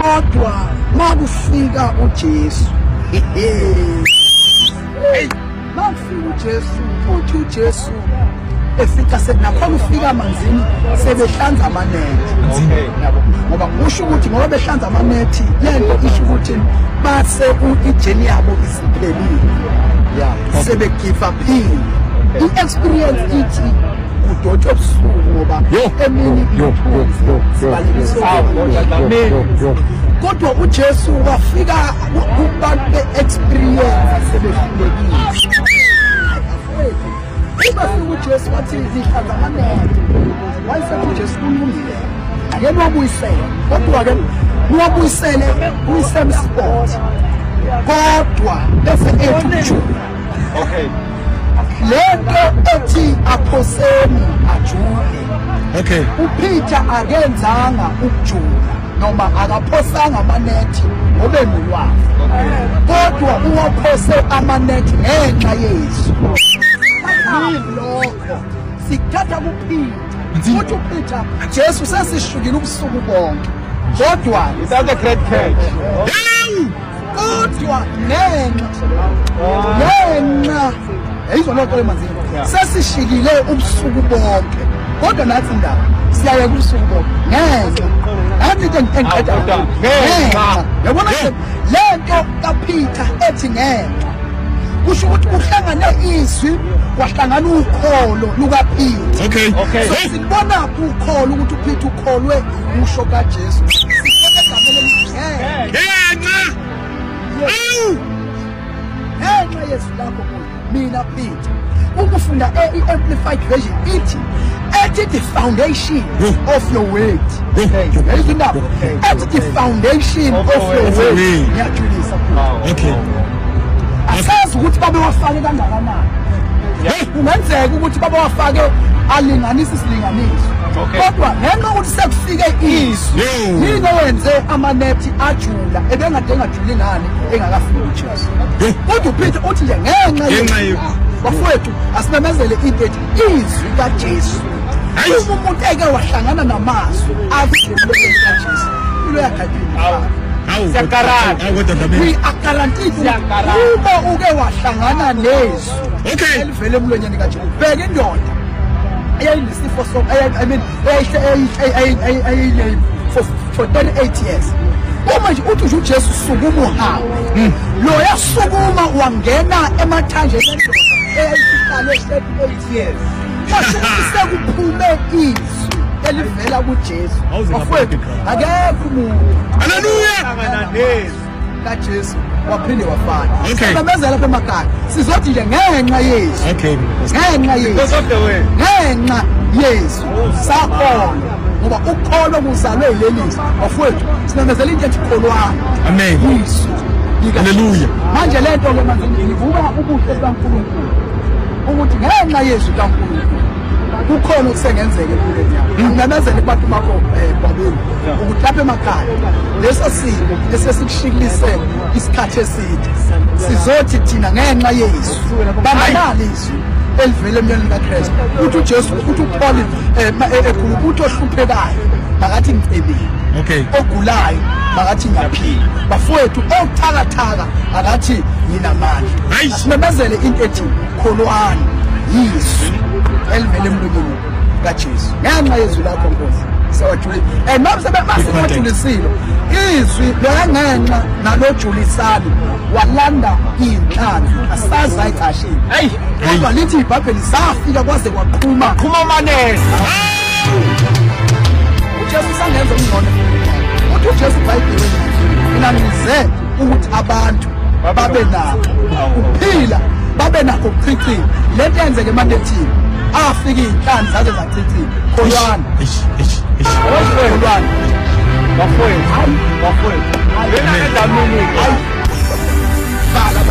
Kodwa makufika uJesu, hey, makufika uJesu, uthi uJesu efika nakhona ufika amanzini sebehlanza amanethi. Yabo, ngoba kusho ukuthi ngoba behlanza amanethi lento isho ukuthi base ijeni yabo isiphelile. Yeah, sebegive up-ile. I-experience ithi kudotshwa ebusuku ngoba emini kodwa uJesu wafika kubantu be-experience sebehlulekile. Uma fika uJesu wathi zihlanza amanethi, wayesethi uJesu kulungile, ake niwabuyisele, kodwa-ke niwabuyisele kwi-same spot, kodwa bese ethi ukujula. Okay. Lento ethi aphoseni ajule. Okay. uPeter akenzanga ukujula noma akaphosanga amanethi ngoba enolwazi, kodwa uwaphose amanethi ngenxa yezwi. Lokho sikuthatha kuPeter. Uthi uPeter, Jesu sesishukile ubusuku bonke, kodwa That's a great catch. Kodwa ngenxa yayizwa loo nto emanzini, sesishikile ubusuku bonke, kodwa nathi indaba siyayeka ubusuku bonke ngenxa nathi into engiqeda ngenxa. Yabona nje le nto kaPeter ethi ngenxa, kusho ukuthi kuhlangane izwi kwahlangana ukholo lukaPeter. Okay. So sibona ukholo ukuthi uPeter ukholwe usho kaJesu, sibona egameni elithi Ngenxa. Ngenxa yezwi lakho mina Peter. Ukufunda i-Amplified Version ithi ethi the foundation of your word. Yayizwa indaba ethi the foundation of your word. Ngiyajulisa. Okay. Asazi ukuthi babewafake kangakanani. Kungenzeka ukuthi babewafake alinganisa isilinganiso, kodwa ngenxa yokuthi sekufike izwi, yini owenze amanethi ajula ebengade engajuli ngani engakafiki uJesu? Kodwa uPeter uthi nje ngenxa Ngenxa yezwi. Bafowethu, asimemezele into ethi izwi kaJesu. Uma umuntu eke wahlangana namazwi avele emlonyeni kaJesu, impilo yakhe ayiphinde. Hawu. Siyakarata. Hawu, kodwa Dlamini. We are guaranteed Siyakarata. uma uke wahlangana nezwi elivele emlonyeni kaJesu. Bheka indoda eyayinesifo so I mean eyayihleli for 38 years. Uma nje uthi nje uJesu sukuma uhambe, lo yasukuma wangena emathanjeni endoda eyayihlale 38 years. Kwasho ukuthi sekuphume izwi elivela kuJesu. Awuze Bafowethu, ngaphandle. akekho umuntu Hallelujah. Hlangana nezwi. kaJesu waphinde wafana. Okay. Simemezela lapha emakhaya, sizothi nje ngenxa yezwi, ngenxa yezwi, Because of the word. ngenxa yezwi sakholwa, ngoba ukukholwa kuzalwe yileli zwi. Bafowethu, simemezela into ethi kholwani Amen. izwi likaJesu. Hallelujah. Manje le nto ke manje ngivuka ubuhle bukaNkulunkulu ukuthi ngenxa yezwi kaNkulunkulu kukhona okusengenzeka empilweni yakho. Ngimemezele kubantu bakho babili ukuthi lapha emakhaya leso simo esesikushikulise isikhathi eside, sizothi thina ngenxa yezwi banganalo izwi elivele emlonyeni kaKristu. Uthi uJesu, uthi uPaul ekhuluma, uthi ohluphekayo makathi ngicebile, ogulayo makathi ngiyaphila. Bafowethu, obuthakathaka akathi nginamandla. Hayi. Asimemezele into ethi kholwani yizwi elivele emlonyeni kaJesu. Ngenxa yezwi lakho Nkosi sewajulile and noma sebemasekujulisile izwi loyangenxa nalojulisani walanda iy'nhlanzi asazi ayicashile, Hey. kodwa lithi iBhayibheli zafika kwaze kwaqhuma Qhuma amanesi. uJesu usangenza okungcono. Uthi uJesu iBhayibheli, mina ngize ukuthi abantu babe nakho ukuphila, babe nakho ukuchichima. Lento yenzeke emanethini, afika iy'nhlanzi zaze zachichima. Kholwani. Eish, eish, eish. Kholwani. Bafowethu. Bafowethu. Lena ke Dlamini. Vala.